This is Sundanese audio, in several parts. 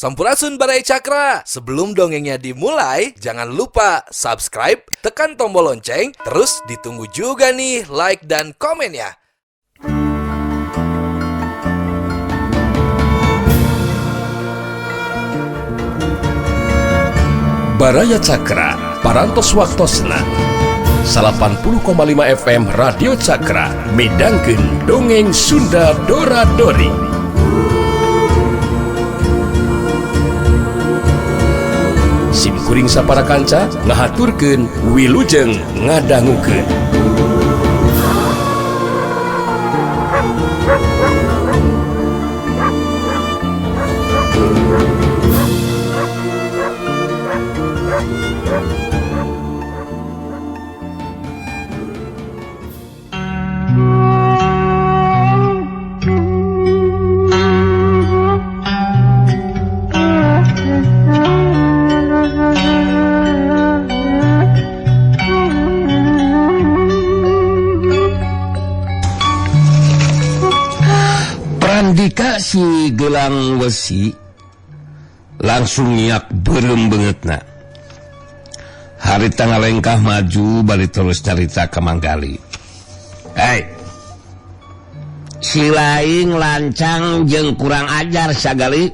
Sampurasun Baraya Cakra. Sebelum dongengnya dimulai, jangan lupa subscribe, tekan tombol lonceng, terus ditunggu juga nih like dan komennya. Baraya Cakra, Parantos Waktosna 80,5 FM Radio Cakra midangkeun dongeng Sunda Dora Dori. Sim kuring sapara kanca ngahaturkeun wilujeng ngadangukeun. Prandika si gelang wesi langsung nyiak beureum beungeutna. Harita ngalengkah maju bari terus carita ka Manggali. Hei, si laing lancang jeung kurang ajar sagali.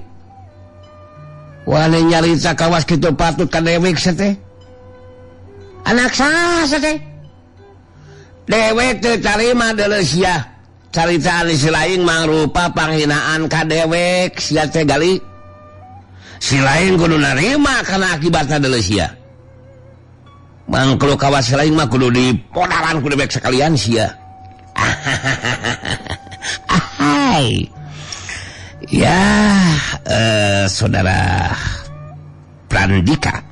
Wani nyarita kawas kitu patut ka dewek teh. Anak saha teh? Dewek teu tarima deuleu sia. Carita si lain mangrupa panghinaan ka dewek sia teh gali. Si lain kudu narima kana akibatna deuleu sia. Mangklo kawas si lain mah kudu dipodaran ku dewek sekalian sia. Ahai. Ya, saudara Prandika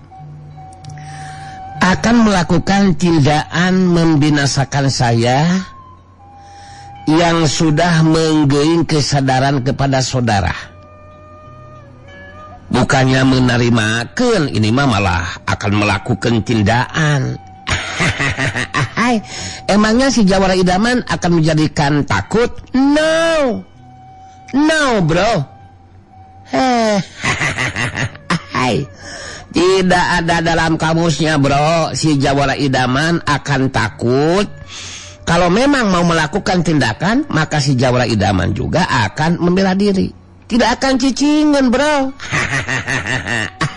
akan melakukan tindakan membinasakan saya yang sudah menggeing kesadaran kepada saudara. Bukannya menerimakan, ini mah malah akan melakukan tindakan. Emangnya si Jawara Idaman akan menjadikan takut? No, no bro. Tidak ada dalam kamusnya bro, si Jawara Idaman akan takut. Kalau memang mau melakukan tindakan, maka si Jawara Idaman juga akan membela diri. Tidak akan cicingan, bro.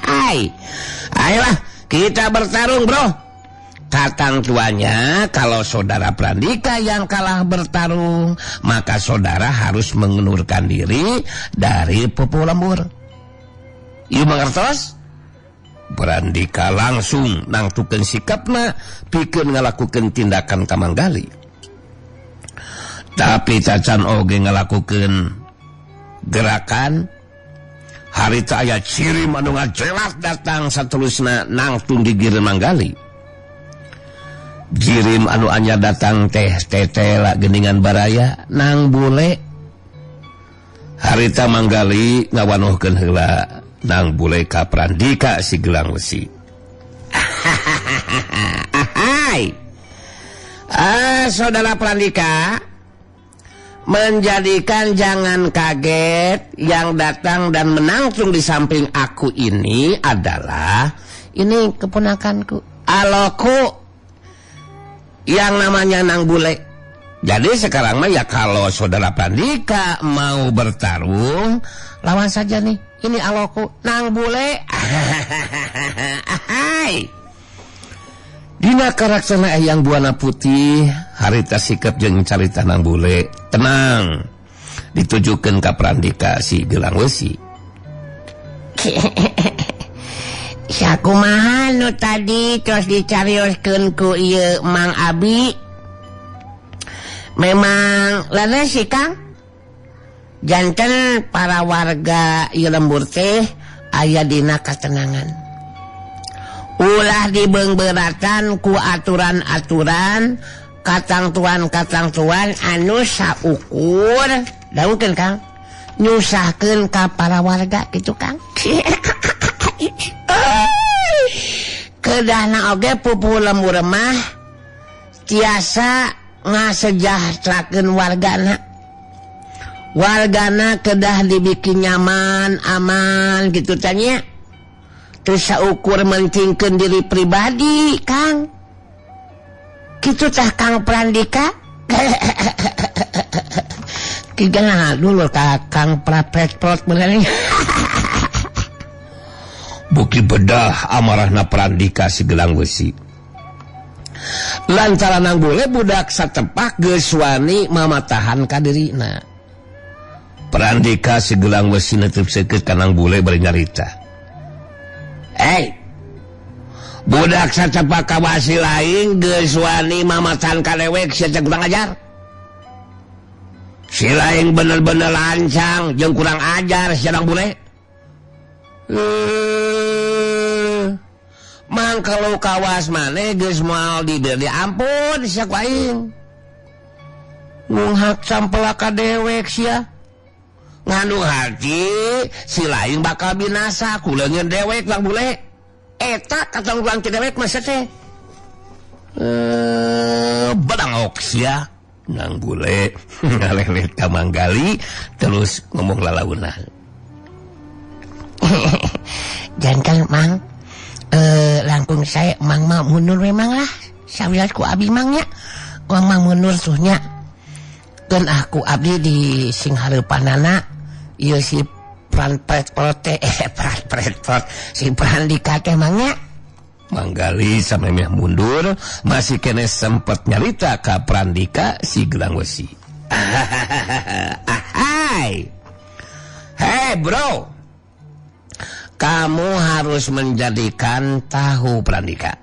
Hai. Ayolah, kita bertarung, bro. Katang tuanya, kalau saudara Prandika yang kalah bertarung, maka saudara harus mengundurkan diri dari pupuh lembur. Ieu mangertos? Prandika langsung nangtukeun sikapna pikeun ngalakukeun tindakan ka Manggali. Tapi cacan oge ngalakukeun gerakan harita aya ciri anu ngajelas datang satulusna nangtung di gireun Manggali. Jirim anu anyar datang teh tetela geningan baraya nang bule. Harita Manggali ngawanuhkeun heula nang bule ka Prandika si gelang wesi. Ahai. Saudara Prandika, menjadikan jangan kaget yang datang dan menangtung di samping aku ini adalah ini keponakanku Aloku yang namanya Nang Bule. Jadi sekarang mah ya kalau saudara Prandika mau bertarung, lawan saja nih ini Aloku Nang Bule. Ahai. Dina karakterna yang buana putih harita sikap jeung carita Nang Bule tenang ditujukeun ka Prandika si gelang wesi. Sakumaha nu tadi terus dicarioskeun ku ieu Mang Abi? Memang leres sih Kang. Janten para warga ieu lembur teh aya dina katenangan. Ulah dibeungbeuratan ku aturan-aturan katangtuan-katangtuan anu saukur dangukeun Kang, nyusahkeun ka para warga kitu Kang. Kedahna oge pupuh lembur mah tiasa ngasejahterakeun wargana. Wargana kedah dibikin nyaman, aman gitu tanya. Terus saukur mentingkeun diri pribadi, Kang. Kitu tah Kang Prandika. Kiga dulu ka Kang Prapret-prot bener. Buki bedah amarahna Prandika si gelang besi. Lantaran nang bule budak satepak geus wani mamatahan ka dirina. Prandika si gelang besi netep seukeut ka nang bule bari nyarita. "Hey, budak satepak ka wasi lain geus wani mamatahan ka dewek sia teh kurang ajar. Si lain bener-bener lancang jeung kurang ajar sia nang bule." Mang kalau kawas maneh geus moal di ampun sia ku aing. Ngunghak sampela ka dewek sia. Ngandung hati si lain bakal binasa ku leungeun dewek lang bule. Eta katong ulang ti dewek mah teh. Badangok sia nang bule ngalelet ka Manggali terus ngomong lalaunan. Jangan Mang, langkung saya Mang mah mundur memang lah. Sawilas ku abi Mang nya. Mang mah mundur suhnya. Keun aku abdi di sing hareupanana ieu si Pranpret-prot pranpret-prot si Prandika teh Mang nya. Manggali samemeh mundur masih kene sempet nyarita ka Prandika si gelang besi. Ahai. Hey bro, kamu harus menjadikan tahu Prandika.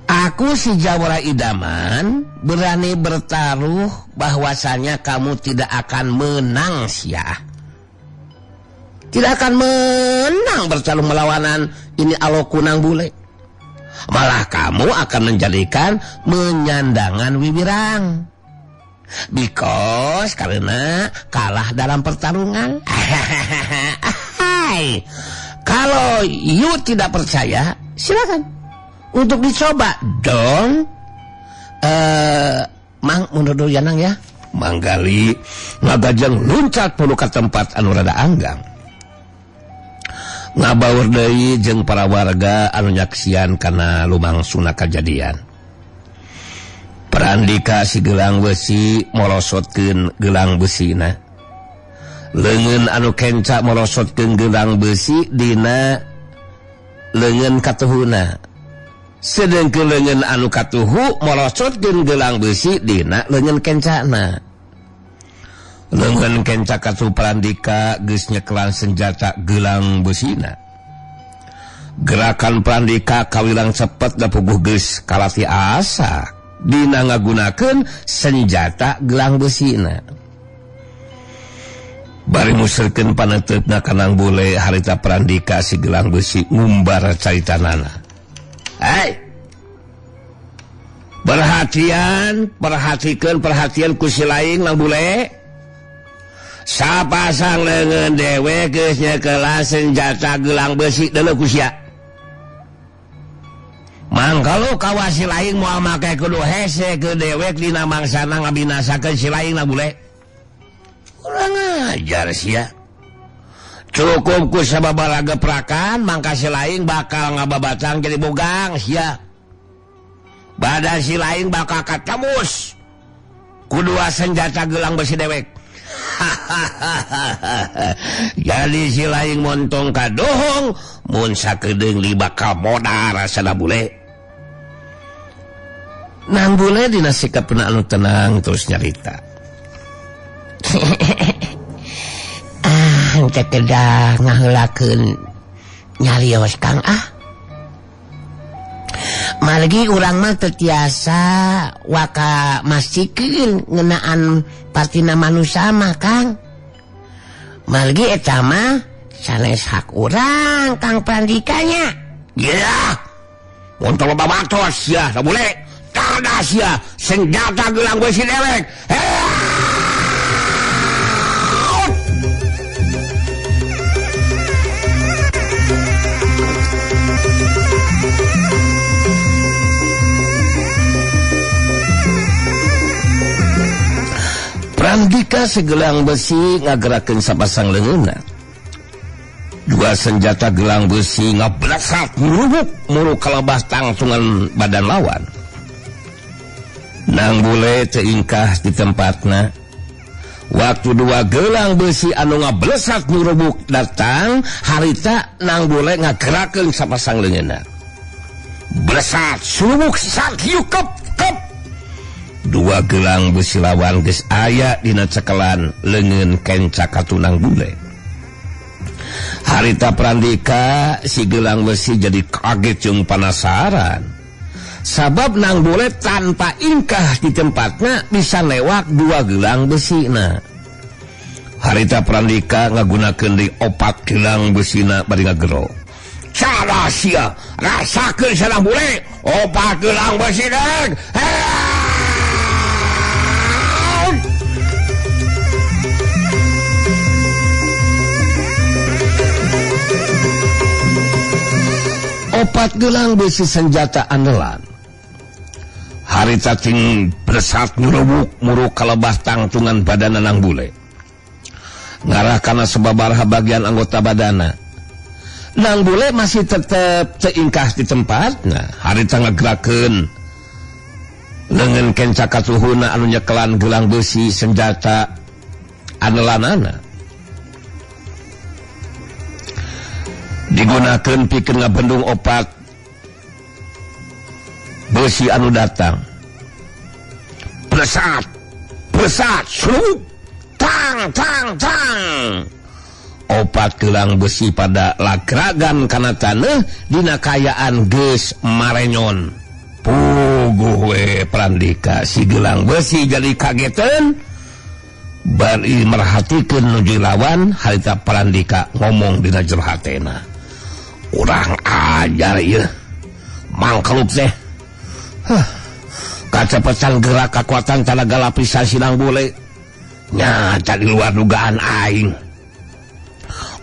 Aku si Jawara Idaman berani bertaruh bahwasanya kamu tidak akan menang sia. Tidak akan menang bertarung melawanan ini alokunang bule. Malah kamu akan menjadikan menyandangan wiwirang. Because karena kalah dalam pertarungan. Hai. Kalau you tidak percaya, silakan untuk dicoba dong. Mang mundur dulu ya Nang ya. Manggali ngagajeng luncat perlu ke tempat anu rada anggang. Ngabaur deui jeung para warga anu nyaksian kana lumangsuna kajadian. Prandika si gelang besi morosotkeun gelang besina. Leungeun anu kenca morosotkeun gelang besi dina leungeun katuhuna. Sedengkeun leungeun anu katuhu morosotkeun gelang besi dina leungeun kencana. Leungeun kenca katuhu Prandika geus nyekelan senjata gelang besina. Gerakan Prandika kawilang cepet da puguh geus kalati asa dina ngagunakeun senjata gelang besina. Bari muserkeun paneuteup kanang bule harita Prandika si gelang besi ngumbar caritanana. Hei, perhatian, perhatikeun perhatian ku si lain nang bule. Sapasang leungeun dewek geus nyekelan senjata gelang besi deuleu ku sia. Mang kalau kawasi lain moal make kudu hese ke dewek dina mangsana ngabinasakeun si lain nang bule. Kurang ajar sia. Cukup ku sababaraha geprakan mangka si lain bakal ngababatang jadi bogang sia. Badan si lain bakal katembus ku dua senjata gelang besi dewek. Jadi si lain montong kadohong mun sakedeung li bakal modar rasana bule. Nang bule dina sikapna anu tenang terus nyarita. Ah, teh kedah ngaheulakeun nyarios Kang ah. Margi urang mah teu tiasa waka masikeun ngeunaan partina manusa mah Kang. Margi eta mah sanes hak urang Kang Prandikanya. Ya. Mun teu loba matos sia, da bule. Tadas sia, senjata gelang besi dewek. Prandika segelang besi ngagerakeun sapasang leungeunna. Dua senjata gelang besi ngablasat murubuk muru kalebah tangtungan badan lawan. Nang Bule teu ingkah di tempatna. Waktu dua gelang besi anu ngablesat murubuk datang, harita Nang Bule ngagerakeun sapasang leungeunna. Blesat surubuk sak yukep kep. Dua gelang besi lawan geus aya dina cekelan leungeun kenca katunang Bule. Harita Prandika si gelang besi jadi kaget jeung panasaran. Sabab Nang Bule tanpa ingkah di tempatna bisa lewat dua gelang besina. Harita Prandika ngagunakeun deui opat gelang besina bari ngagero. Cara sia rasakeun Nang Bule opat gelang besina. Opat gelang besi senjata andalan. Harita ting bersat nyurubuk muruk kalebah tangtungan badana Nang Bule. Ngarah kana sababaraha bagian anggota badana. Nang Bule masih tetep teingkah di tempatna. Harita ngagerakeun leungeun kenca katuhuna anu nyekelan gelang besi senjata andalanana. Digunakan pikeun ngabendung opat besi anu datang. Blesat, blesat, seruk, tang, tang, tang. Opat gelang besi pada lagragan kana taneuh dina kayaan geus marenyon. Puguh we Prandika si gelang besi jadi kageteun. Bari merhatikeun nuju lawan, harita Prandika ngomong dina jero hatena. Urang ajar ieu mangkelup teh. Huh. Kacepetan gerak kekuatan tanaga lapisan si Nang Bule nyata di luar dugaan aing.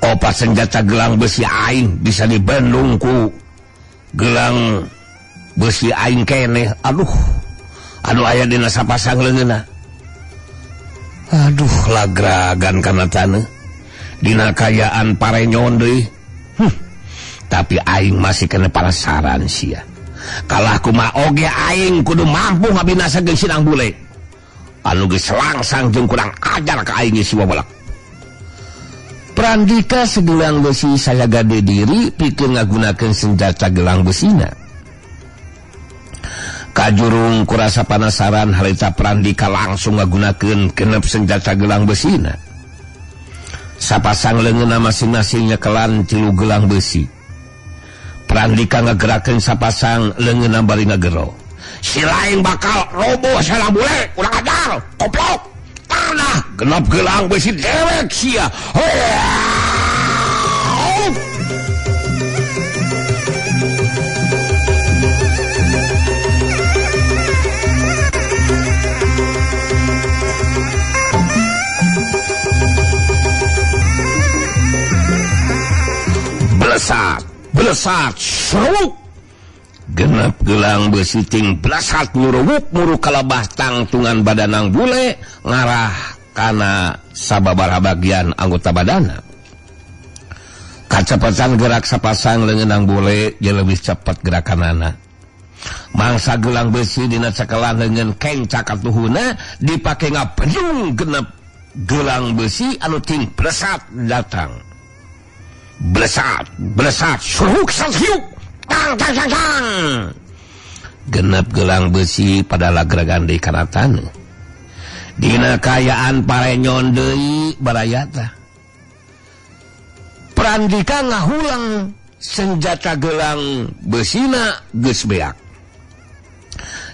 Opat senjata gelang besi aing bisa dibendung ku gelang besi aing keneh. Aduh, anu aya dina sapasang leungeunna. Aduh, lagragan kana taneuh dina kayaan parenyon deui. Tapi aing masih kena penasaran sia. Kalah kumaha oge aing kudu mampu ngabinasakeun si Nang Bule. Anu geus langsang jeung kurang ajar ka aing si babalak. Prandika segelang besi saya gade diri pikeun ngagunakeun senjata gelang besina. Kajurung kurasa panasaran harita Prandika langsung ngagunakeun genep senjata gelang besina. Sapasang leungeunna masing-masing nyekelan tilu gelang besi. Prandika ngagerakeun sapasang leungeunna bari ngagero. Si lain bakal roboh si Nang Bule, kurang ajar, koplok. Tanah genep gelang besi dewek sia. Blesat, blesat, seruk. Genep gelang besi ting blasat nyurubuk muru kalebah tangtungan badan Nang Bule ngarah kana sababaraha bagian anggota badana. Kacepetan gerak sapasang leungeun Nang Bule jeung leuwih cepet gerakanana. Mangsa gelang besi dina cekelan leungeun kenca katuhuna dipake ngabendung genep gelang besi anu ting blesat datang. Blesat, blesat, seruk sahiuk. Tang, tang, tang, tang. Genep gelang besi pada lagragan deui kana taneuh. Dina kayaan parenyon deui barayata. Prandika ngahulang senjata gelang besina geus beak.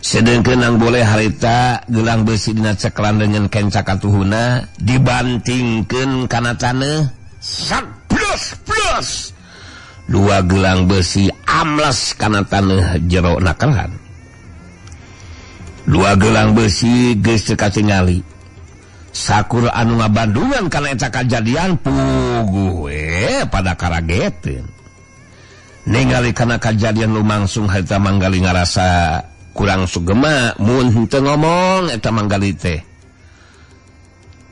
Sedengkeun Nang Bule harita gelang besi dina cekelan dengan kenca katuhuna dibantingkeun kana taneuh. Sat plus plus. Dua gelang besi amles kana taneuh jero nakelan. Dua gelang besi geus teu katingali. Sakur anu ngabandungan kana eta kajadian puguh we pada karageteun. Ningali kana kajadian lumangsung harita Manggali ngarasa kurang sugema mun henteu ngomong eta Manggali teh.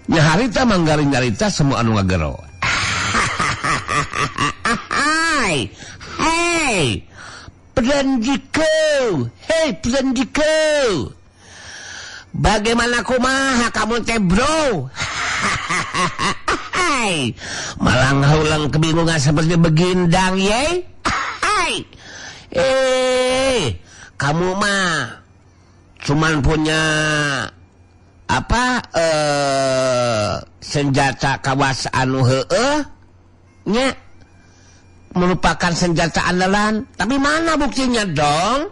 Nya harita manggaring nyarita semua anu ngagero. Hai, hey, Prandika, hey Prandika. Bagaimana kumaha kamu teh bro? Hai, malang haulang kebingungan seperti begindang ye. Hai, kamu mah cuman punya apa senjata kawas anu heueuh nya merupakan senjata andalan, tapi mana buktinya dong?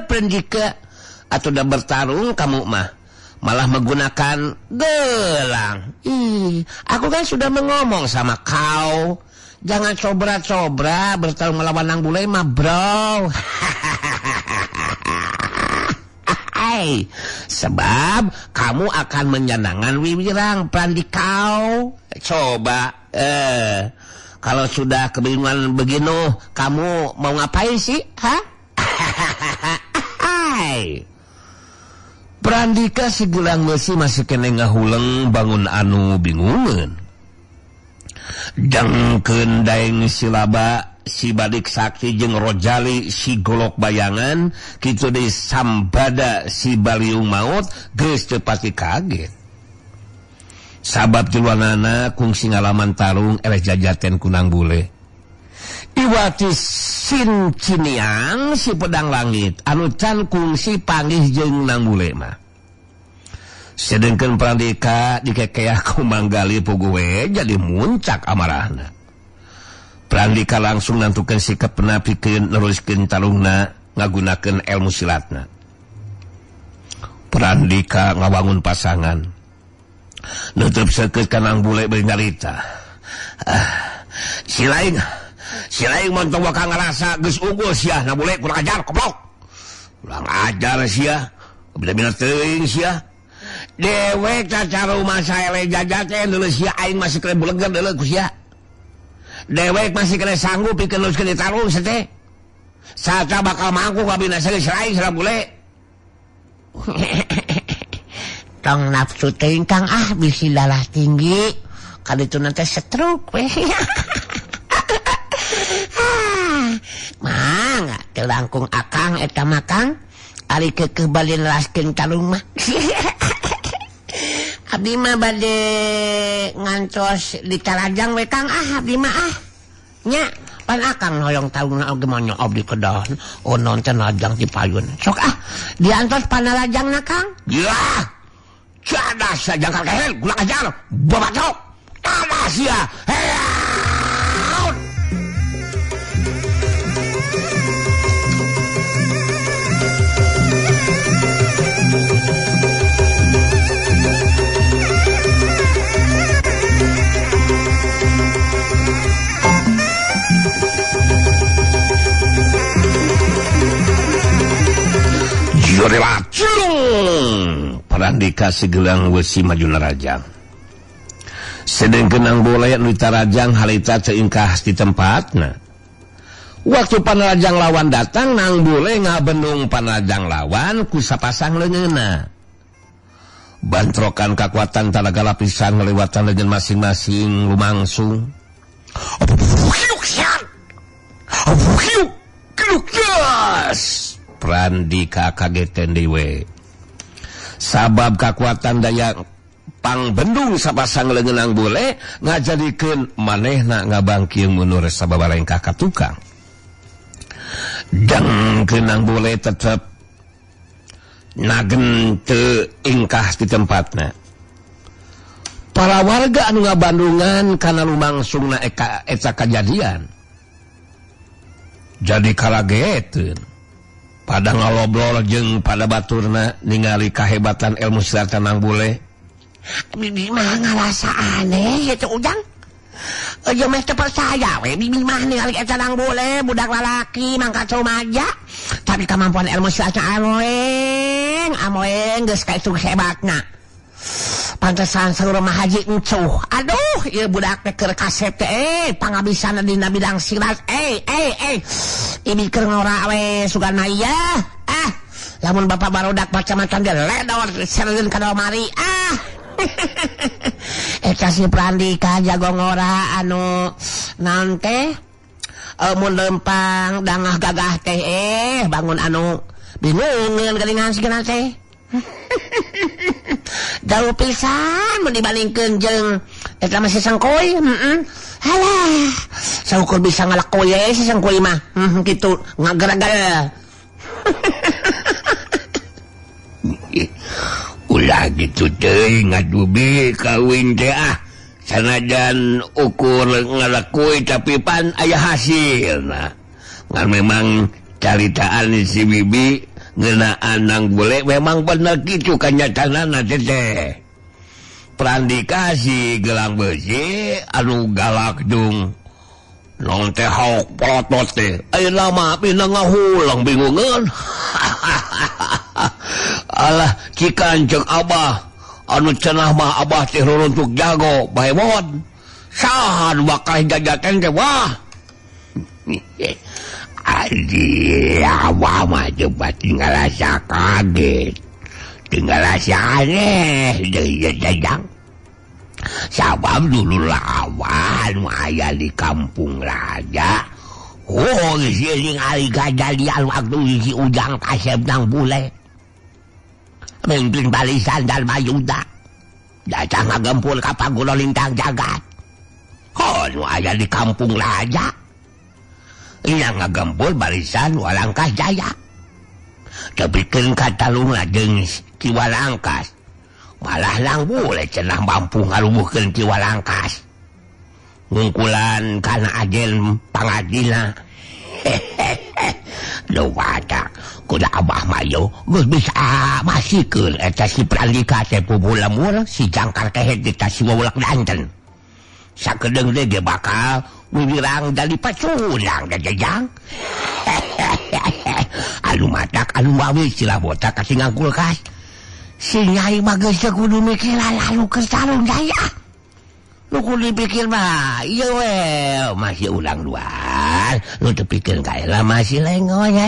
Prandika atau udah bertarung kamu mah malah menggunakan gelang. Ih, aku kan sudah mengomong sama kau, jangan cobra-cobra bertarung melawan Nang Bule mah bro. Sebab kamu akan menyenangkan Wiwirang Prandika. Coba kalau sudah kebingungan begini, kamu mau ngapain sih? Hah? Prandika si gelang besi masih kene ngahuleng bangun anu bingungeun. Dengkeun daeng silaba si Badik Sakti jeung Rojali si Golok Bayangan kitu deui Sambada si Baliung Maut geus teu pati kaget. Sabab tiluanana kungsi ngalaman tarung eleh jajaten ku Nang Bule. Iwati Sin Ciniang si Pedang Langit anu can kungsi panggih jeung Nang Bule mah. Sedengkeun Prandika dikekeah ku Manggali puguwe jadi muncak amarahna. Prandika langsung nantukeun sikapna pikeun neruskeun tarungna ngagunakeun ilmu silatna. Prandika ngawangun pasangan nutup seukeut ka Nang Bule bari nyarita. Si lain montong bakal ngarasa geus unggul sia Nang Bule, kurang ajar goblok. Kurang ajar sia, bina-bina teuing sia. Dewek caca rumah saele jajaten deuleu sia aing masih kena buleger deuleu ku sia. Dewek masih kena sanggup pikeun neruskeun ditarung teh. Saca bakal mangku kabina geus lain sareng bule. Tong nafsu teuing Kang ah bisi darah tinggi. Kadituna teh stroke we. Mangga teu langkung akang eta mah Kang. Ari keukeuh bali neraskeun tarung mah. Abdi mah bade ngantos di Tarajang we Kang ah abdi mah ah. Nya pan akang hoyong tarungna oge mah nya abdi kedah oh nonton rajang ti payun. Sok ah diantos panarajangna Kang. Yah. Cadas jangkar kehel kurang ajar babacok. Tadas sia. Heaun. Prandika si gelang wesi maju narajang. Sedengkeun Nang Bule nu tarajang harita teu ingkah di tempatna. Waktu panarajang lawan datang Nang Bule ngabendung panarajang lawan ku sapasang leungeunna. Bantrokan kakuatan talaga lapisan ngelewatan leungeun masing-masing lumangsung. Prandika kageten dewe. Sabab kakuatan daya pangbendung sapasang leungeun Nang Bule ngajadikeun manehna ngabangkieung mundur sababalengkah ka tukang. Dengkeun Nang Bule tetep nagen teu ingkah di tempatna. Para warga anu ngabandungan kana lumangsungna eta kajadian. Jadi kalageteun. Pada ngalobrol jeung pada baturna ningali kahebatan ilmu silat Nang Bule. Bibi mah ngarasa aneh eta Ujang. Eueuh meh teu percaya we bibi mah ningali eta Nang Bule budak lalaki mangkat rumaja. Tapi kemampuan ilmu silatna amoeng, amoeng geus ka itu hebatna. Pantesan saurang mah haji encuh. Aduh, ieu budak teh keur kasep teh pangabisana dina bidang silat. Ini keur ngora we sugan mah ieu. Ah, Lamun bapak barudak macam-macam dia ledor sereun ka mari ah. Eta si Prandika jago ngora anu naon teh mun lempang dangah gagah teh bangun anu bingungeun geuningan sigana teh. Jauh pisan mun dibandingkeun jeung eta mah si Sangkoy. Halah, saukur bisa ngalakoy si Sangkoy mah. Kitu ngageragal. Ulah gitu teuing ngadubi kawin teh ah. Sanajan ukur ngalakuy tapi pan aya hasilna. Ngan memang caritaan si bibi ngeunaan nang bule memang bener kitu kanyataanna teh. Prandika si gelang besi anu galak dung nong teh hauk polotot teh. Ayeuna mah pindah ngahulang bingungeun. Alah cikan ceuk abah anu cenah mah abah teh ruruntuk jago bae mod. Saha nu bakal jajaten teh wah. Adi abah mah coba tinggal asa kaget. Tinggal asa aneh deui jajang. Sabab dulu lawan aya di kampung raja. Oh, si ningali kajadian waktu si Ujang kasep nang bule. Mimpin barisan Darmayuda. Datang ngagempur ka Pagulo Lintang Jagat. Oh, nu aya di kampung raja. Nya ngagempur barisan Walangkas Jaya. Tepikeun ka talungna jeung Ki Walangkas. Malah lang bule cenah mampu ngarubuhkeun Ki Walangkas. Ngungkulan kana ajen pangadilna. Nu batak kuda abah mayo geus bisa masikeun eta si Prandika teh pubu lemur si jangkar kehet di tas si wawulak danten. Sakedeung deui ge bakal wiwirang jadi pacurang jajang. Anu matak anu wawi sila botak katingang kulkas. Si nyai mah geus teu kudu mikir lalu keur tarung jaya. Nu kudu dipikir mah ieu we masih ulang luar. Nu teu pikir kaela masih lengo nya.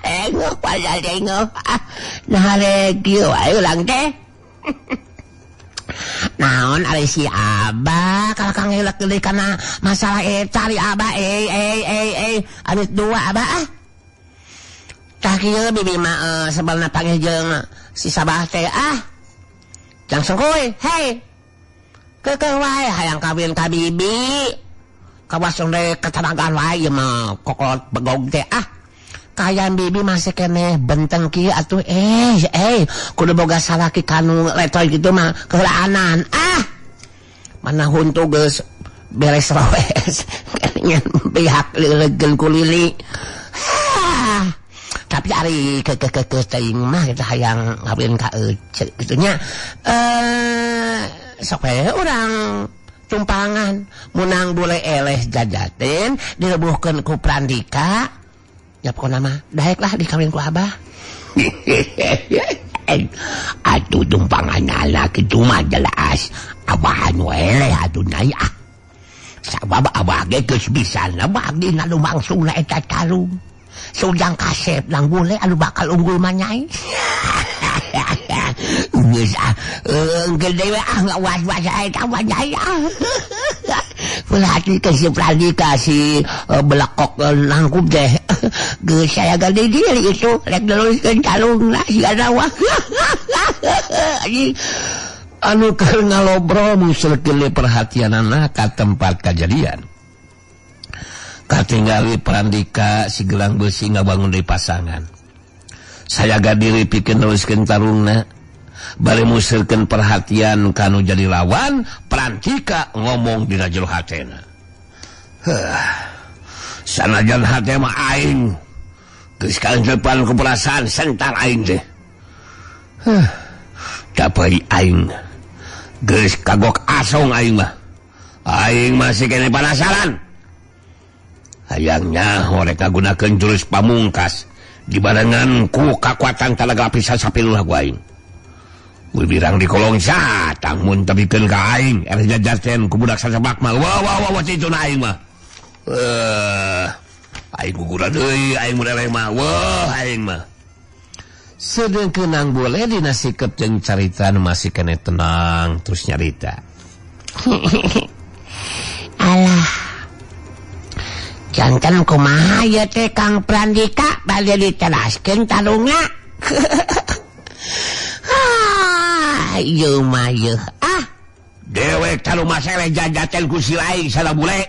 Lengo pada lengo. Nah rek kieu wae ulang teh. Naon ari si abah kalau kang ngelek deui kana masalah eta ari abah anu dua abah ah. Tah kieu bibi mah sebelna panggih jeung si Sabah teh ah. Jang Sengkoy, hei. Keukeuh wae hayang kawin ka bibi. Kawas deui ketanagaan wae ieu mah kokolot begog teh ah. Kayan bibi masih keneh benteng kieu atuh kudu boga salaki kanu letoy kitu mah keulaanan ah. Mana huntu geus beres rawes ngan pihak leulegeun ku lili. Tapi ari keukeuh teuing mah kita hayang ngawin ka ece kitu nya. Sok we urang tumpangan munang bule eleh jajaten dilebuhkeun ku Prandika. Ya pokoknya mah daek lah dikawin ku abah. Atuh tumpangan ala kitu mah jelas abah anu eleh atuh nyai ah. Sabab abah ge geus bisa nebak dina lumangsungna eta tarung. Sujang kasep nang bule anu bakal unggul mah nyai. Geus ah gede we ah ngawas-was eta mah nyai ah. Berarti ke si Prandika si belakok nangkup deh. Geus saya gede diri itu rek neruskeun calungna si adawa. Anu keur ngalobrol muselkeun perhatianana ka tempat kajadian. Katinggali Prandika si gelang besi ngabangun deui pasangan. Saya gadiri pikeun neruskeun tarungna. Bari muselkeun perhatian kanu jadi lawan, Prandika ngomong dina jero hatena. Heuh. Sanajan hate mah aing geus kaangkepan ku perasaan sentar aing teh. Heuh. Tapi aing geus kagok asong aing mah. Aing masih kene penasaran. Hayangnya mereka gunakeun jurus pamungkas dibarengan ku kakuatan talaga lapisan sapiluh ku aing. Wirang di kolong satang mun tebikeun ka aing er jajaten ku budak sasebak mah. Wah wah wah cicuna aing mah. Aing guguran deui aing mun eleh mah. Wah aing mah. Sedengkeun Nang Bule dina sikep jeung carita nu masih keneh tenang terus nyarita. Alah. Jantan kumaha ieu teh Kang Prandika bade diteraskeun tarungna. Ah, ieu mah ieu. Ah, dewek tarung masalah jajaten ku si laing salah bule.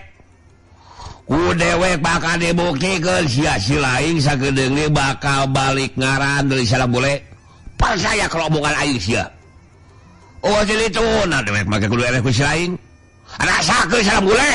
Ku dewek bakal dibuktikeun sia si laing sakedeung ge bakal balik ngaran deui salah bule. Percaya kalau omongan aing sia. Oh jadi itu nah dewek make kudu eleh ku si laing. Rasakeun salah bule.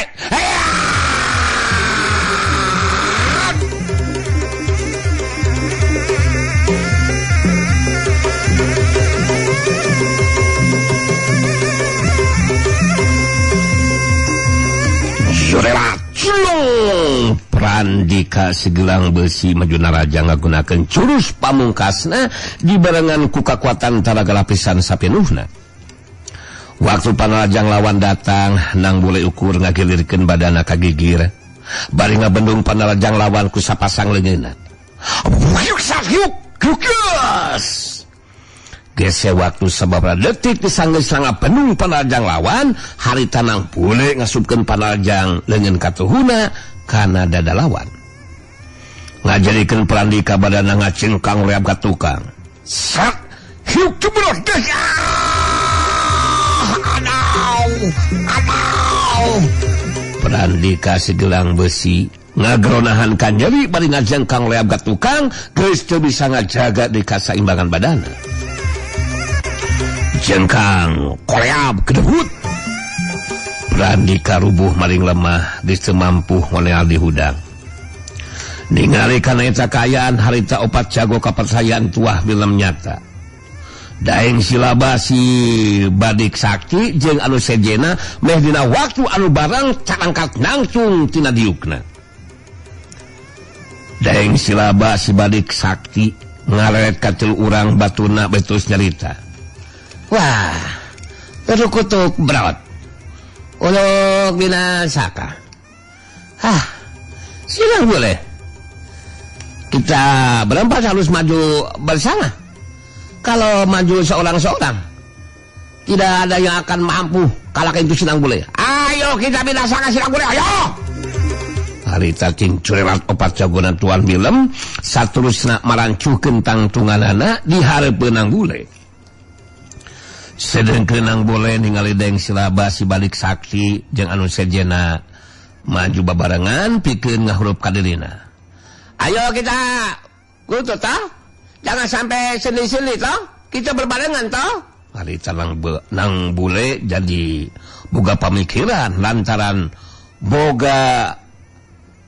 Prandika Sigelang Besi maju naraja ngagunakeun jurus pamungkasna dibarengan ku kakuatan taraga lapisan sapinuhna. Waktu panarajang lawan datang, Nang Bule ukur ngagilirkeun badana ka gigir. Bari ngabendung panarajang lawan ku sapasang leungeunna. Gese waktu sababaraha detik disanggeus bendung panarajang lawan, harita Nang Bule ngasupkeun panarajang leungeun katuhuna kana dada lawan. Ngajadikeun Prandika badana ngacingkang reab ka tukang. Sat hiuk jebrot geus. Adau. Adau. Prandika Sigelang Besi ngagronahan ka nyeri bari ngajengkang leab ka tukang, geus teu bisa ngajaga di kasaimbangan badana. Jengkang koleab kedehut. Prandika rubuh maring lemah geus teu mampu ngoleal di hudang. Ningali kana eta kaayaan harita opat jago kapercayaan tuah film nyata. Daeng silabasi badik sakti jeung anu sejena meh dina waktu anu barang carangkat langsung tina diukna. Daeng silabasi badik sakti ngareret ka tilu urang batuna betus nyarita. Wah, kutuk berat. Uluk binasaka. Hah, silang boleh. Kita berempat harus maju bersama. Kalau maju seorang-seorang, tidak ada yang akan mampu kalahkan itu Sinang Bule. Ayo kita binasakan Sinang Bule, ayo! Harita cincurerat opat jagonan Tuan Wilem, saterusna marancuhkeun tangtunganana di hareupeun Nang Bule. Sedengkeun Nang Bule ningali Daeng Silaba si balik sakti jeung anu sejena maju babarengan pikeun ngahurup ka dirina. Ayo kita kutut toh. Jangan sampai sendiri-sendiri toh. Kita berbarengan toh. Harita Nang Bule jadi boga pamikiran lantaran boga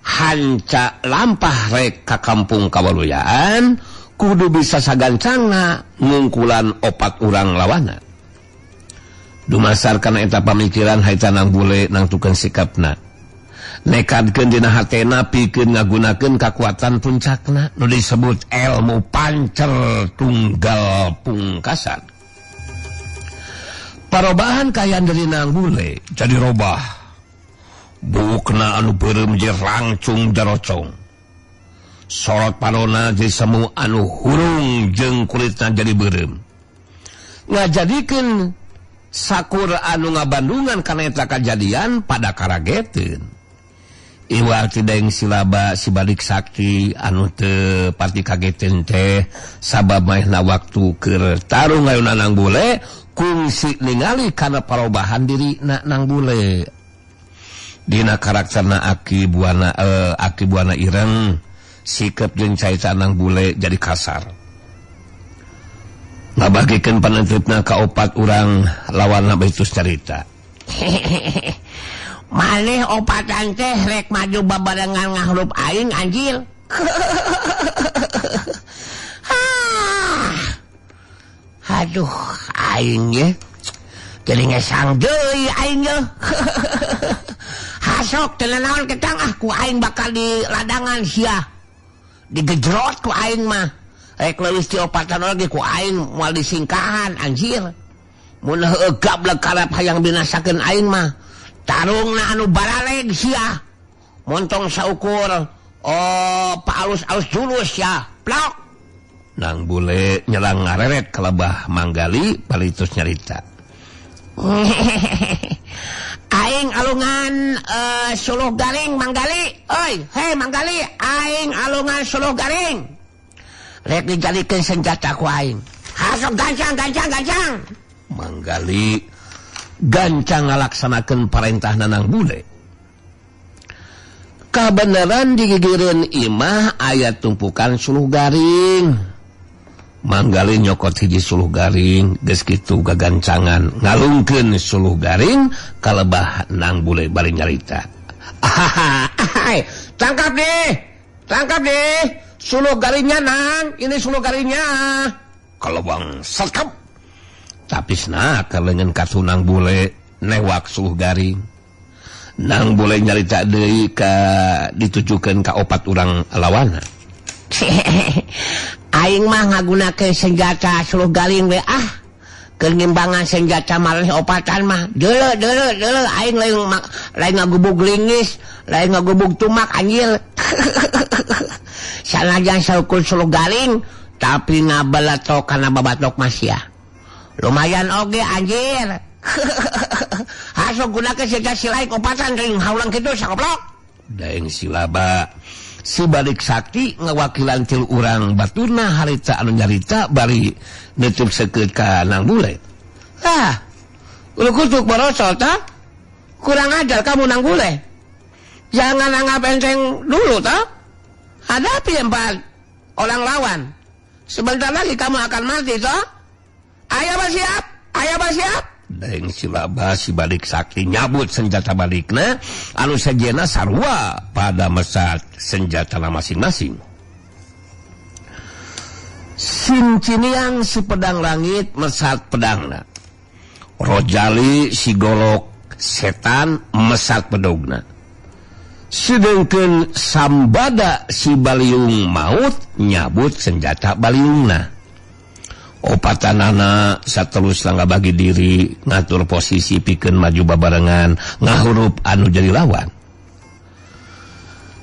hanca lampah rek ka kampung Kawaluyaan kudu bisa sagancangna ngungkulan opat urang lawana. Dumasar kana eta pamikiran harita Nang Bule nangtukeun sikapna. Nekadkeun dina hatena pikeun ngagunakeun kakuatan puncakna nu disebut ilmu pancer tunggal pungkasan. Parobahan kaayaan dari Nang Bule jadi robah. Buukna anu beureum jeung langcung jarocong. Sorot parona jadi semu anu hurung jeung kulitna jadi beureum. Ngajadikeun sakur anu ngabandungan kana eta kajadian pada karageteun. Iwal Daeng Silaba si balik sakti anu teu pati kageteun teh sabab maehna waktu keur tarung ngayuna Nang Bule kungsi ningali kana parobahan diri na Nang Bule. Dina karakterna Aki Buana Ireng sikep jeung carita Nang Bule jadi kasar. Ngabagikeun panentipna ka opat urang lawanna beutus carita. Maneh opatan teh rek maju babarengan ngahurup aing anjir. Aduh, aing ye. Jadi ngesang deui aing ye. Hasok teu naon ketang ah ku aing bakal di ladangan sia. Digejrot ku aing mah. Rek leuwih ti opatan lagi ku aing moal disingkahan anjir. Mun heueuh gablek karep hayang binasakeun aing mah. Tarungna anu baraleg sia. Montong saukur oh paalus-alus julus sia. Plok. Nang bule nyelang ngareret kalebah Manggali bari terus nyarita. Aing alungan suluh garing Manggali. Oi, hei Manggali, aing alungan suluh garing. Rek dijadikeun senjata ku aing. Hasok gancang gancang gancang. Manggali gancang ngalaksanakeun parentah Nang Bule. Kabeneran digigireun imah aya tumpukan suluh garing. Manggali nyokot hiji suluh garing, geus kitu gagancangan ngalungkeun suluh garing kalebah Nang Bule bari nyarita. Tangkap deh, tangkap deh, suluh garingnya Nang, ini suluh garingnya. Kalebang sekep, tapi sna kalengan katu Nang Bule newak suluh garing. Nang Bule nyarita deui ka ditujukeun ka opat urang lawana. Aing mah ngagunakeun senjata suluh garing we ah. Keur ngimbangan senjata maraneh opatan mah. Deuleu deuleu deuleu aing lain ngagubug lingis, lain ngagubug tumak anjir. Sanajan saukur suluh garing tapi ngabeletok kana babatok masya. Lumayan oge anjir. Hasok gunakeun senjata silaik opatan ring haulang kitu sakoplok. Daeng silaba si balik sakti ngawakilan tilu urang baturna harita anu nyarita bari nutup seukeut ka Nang Bule. Ah, ulukutuk borosol ta? Kurang ajar kamu Nang Bule. Jangan anggap enteng dulu ta? Hadapi empat orang lawan. Sebentar lagi kamu akan mati toh? Ayo bersiap, ayo bersiap. Daeng silaba si balik sakti nyabut senjata balikna anu sejenna sarua pada mesat senjatana masing-masing. Sinciniang si pedang langit mesat pedangna. Rojali si golok setan mesat pedogna. Sedengkeun Sambada si baliung maut nyabut senjata baliungna. Opatanana saterus langga bagi diri ngatur posisi pikeun maju babarengan ngahurup anu jadi lawan.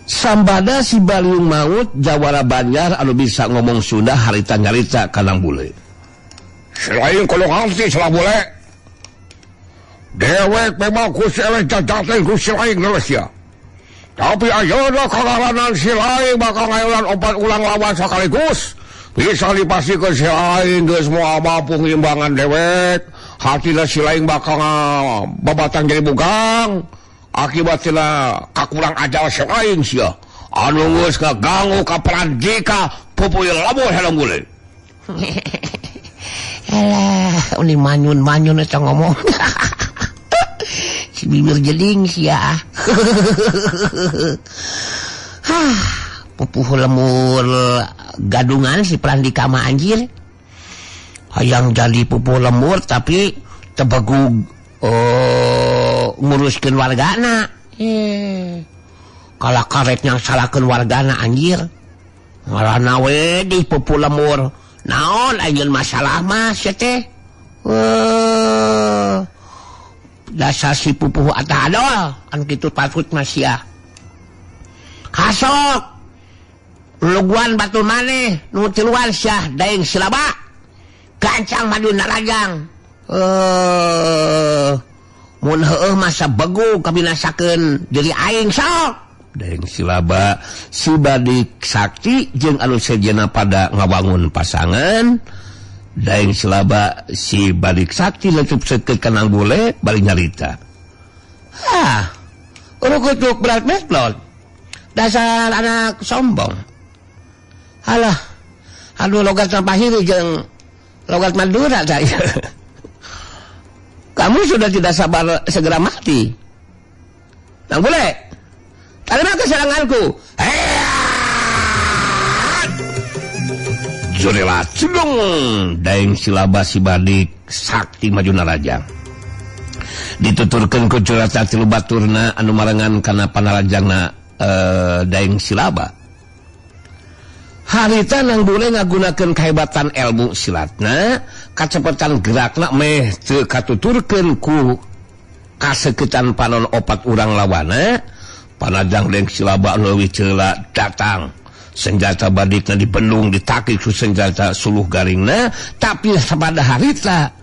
Sambada si baliung maut jawara Banjar anu bisa ngomong Sunda harita nyarita ka Nang Bule. Selain kalau ngerti salah bule. Dewek memang ku seleh jajaten ku silaing geus ya. Tapi ayeuna kangaranan silaing bakal ngayolan opat ulang lawan sekaligus. Bisa dipastikan si lain geus moal mampu ngimbangan dewek. Hatina si lain bakal babatang jadi bugang. Akibat tina kakurang ajar si lain sia. Anu geus ngaganggu ka Prandika pupuy labuh helong bule. Alah, uni manyun-manyun eta ngomong. Si bibir jeding sia. Hah, pupuh lemur gadungan si Prandika mah anjir. Hayang jadi pupuh lemur tapi tebegug nguruskeun wargana. Kalah karet yang salahkeun wargana anjir. Ngarana we di pupuh lemur. Naon anjeun masalah mah sia teh. Dasar si pupuh atah adol anu kitu patut mah sia. Hasok luguan batu maneh nu tiluan syah daeng silaba gancang madu narajang. Mun heueuh masa begu kabinasakeun diri aing sok. Daeng silaba si badik sakti jeung anu sejenna pada ngawangun pasangan. Daeng silaba si badik sakti letup seukeut ka Nang Bule bari nyarita. Hah, urukutuk berat mesplot. Dasar anak sombong. Alah, aduh logat Sampahiri jeung logat Madura saya. Kamu sudah tidak sabar segera mati. Nang Bule, terima keseranganku. Jurela cedung daeng silaba si badik sakti maju narajang. Dituturkeun ku curata tilu baturna anu marengan kana panarajangna daeng silaba. Harita Nang Bule ngagunakeun kahebatan ilmu silatna, kacepetan gerakna meh teu katuturkeun ku kaseketan panon opat urang lawana. Panajang daeng silaba leuwih ceula datang. Senjata badikna dibendung ditakik ku senjata suluh garingna, tapi pada harita